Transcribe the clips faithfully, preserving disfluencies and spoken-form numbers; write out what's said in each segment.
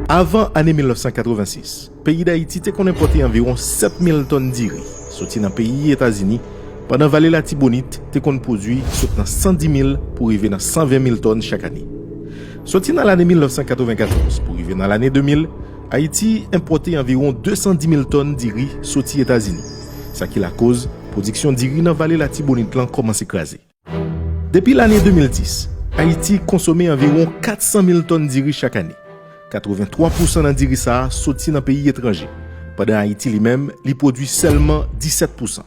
Avan ane mil nèf san katrevensis, peyi Dayiti te konn enpòte anviwon sèt mil tòn diri soti nan peyi Etazini, pandan Vale Latibonit te konn pwodui sot nan san di mil pou rive nan san ven mil tòn chak ane. Soti nan lane mil nèf san katrevenkatòz pou rive nan lane de mil, Ayiti enpòte anviwon de san di mil tòn diri soti Etazini, sa ki lakoz pwodiksyon diri nan Vale Latibonit lan kòmanse kraze. Depi lane de mil dis, Ayiti konsome anviwon kat san mil tòn diri chak ane. Katreven twa pousan nan diri sa a soti nan peyi etranje, pandan Ayiti li menm, li pwodui sèlman disèt pousan.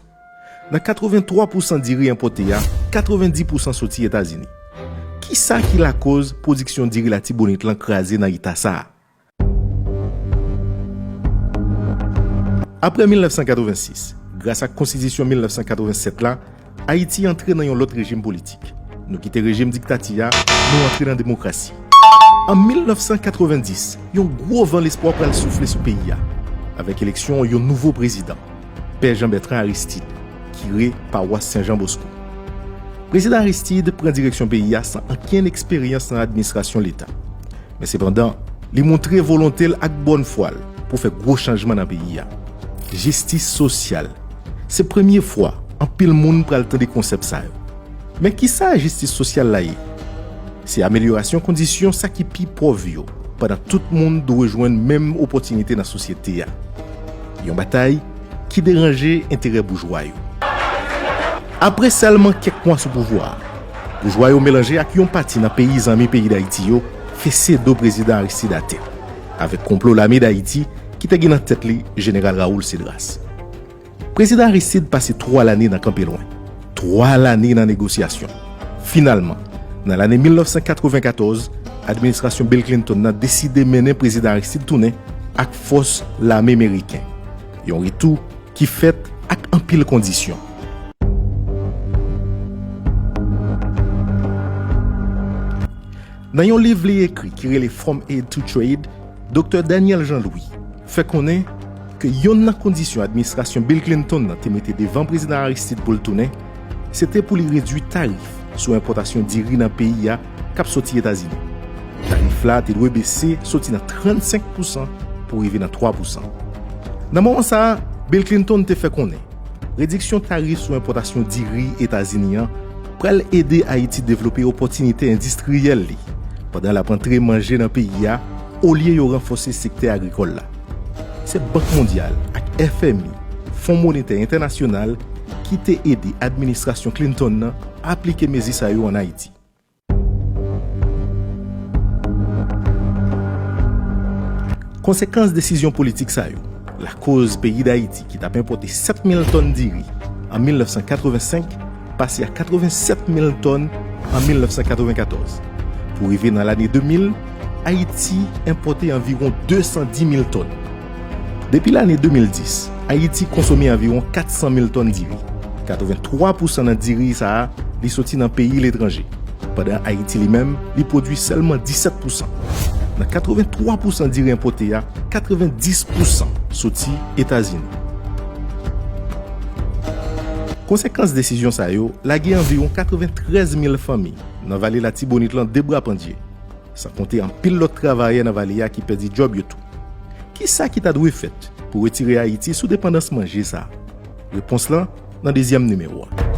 Nan katreven twa pousan diri enpòte a, katreven dis pousan soti Etazini. Kisa ki lakoz pwodiksyon diri Latibonit lan kraze nan eta sa a? Apre mil nèf san katrevensis, gras ak Konstitisyon mil nèf san katrevensèt la, Ayiti antre nan yon lòt rejim politik. Nou kite rejim diktati a, nou antre nan demokrasi. An mil nèf san katrevendis, yon gwo van lespwa pral soufle sou peyi a, avèk eleksyon yon nouvo prezidan, Pè Jean Bertrand Aristide, kire pawas Sen Jan Bosko. Prezidan Aristide pran direksyon peyi a san ankenn eksperyans nan administrasyon leta. Men sepandan, li montre volonte l ak bòn fwa l pou fè gwo chanjman nan peyi a. Jistis sosyal. Se premye fwa anpil moun pral tande konsèp sa yo. Men kisa jistis sosyal la ye? Se amelyorasyon kondisyon sa ki pi pòv yo, pandan tout moun dwe jwenn menm opòtinite nan sosyete a. Yon batay ki deranje enterè boujwa yo. Apre sèlman kèk mwa sou pouvwa a, boujwa yo melanje ak yon pati nan peyi zanmi peyi Dayiti yo fese do prezidan Aristide atè, avèk konplo Lame Dayiti ki te gen nan tèt li jeneral Raoul Cédras. Prezidan Aristide pase twa lane nan kanpe lwen, twa lane nan negosyasyon. Finalman, nan lane mil nèf san katrevenkatòz, administrasyon Bill Clinton nan deside mennen prezidan Aristide tounen ak fòs lame meriken. Yon retou ki fèt ak anpil kondisyon. Nan yon liv li ekri ki rele From Aid to Trade, Doktè Daniel Jean Louis fè konnen ke yonn nan kondisyon administrasyon Bill Clinton nan te mete devan prezidan Aristide pou l tounen, se te pou li redui tarif sou enpòtasyon diri nan peyi a k ap soti Etazini. Tarif la te dwe bese soti nan trannsenk pousan pou rive nan twa pousan. Nan moman sa a, Bill Clinton te fè konnen rediksyon tarif sou enpòtasyon diri Etazini an pral ede Ayiti devlope opòtinite endistriyèl li, pandan l ap antre manje nan peyi a, olye yo ranfòse sektè agrikòl la. Se Bank Mondyal ak F M I, Fon Monetè Entènasyonal, ki te ede administrasyon Clinton nan aplike mezi sa yo ann Ayiti. Konsekans desizyon politik sa yo lakoz peyi Dayiti, ki t ap enpòte sèt mil tòn diri an mil nèf san katrevensenk, pase a katrevensèt mil tòn an mil nèf san katrevenkatòz. Pou rive nan lane de mil, Ayiti enpòte anviwon de san dis mil tòn. Depi lane de mil dis, Ayiti konsome anviwon kat san mil tòn diri. Katreven twa pousan nan diri sa a, li soti nan peyi letranje, pandan Ayiti li menm, li pwodui sèlman disèt pousan. Nan katreven twa pousan diri enpòte a, katreven dis pousan soti Etazini. Konsekans desizyon sa yo lage anviwon katreven trèz mil fanmi nan Vale Latibonit lan de bra pandye, san konte anpil lòt travayè nan vale a ki pèdi djòb yo tou. Kisa ki ta dwe fèt pou retire Ayiti sou depandans manje sa a? Repons lan nan dezyèm nimewo a.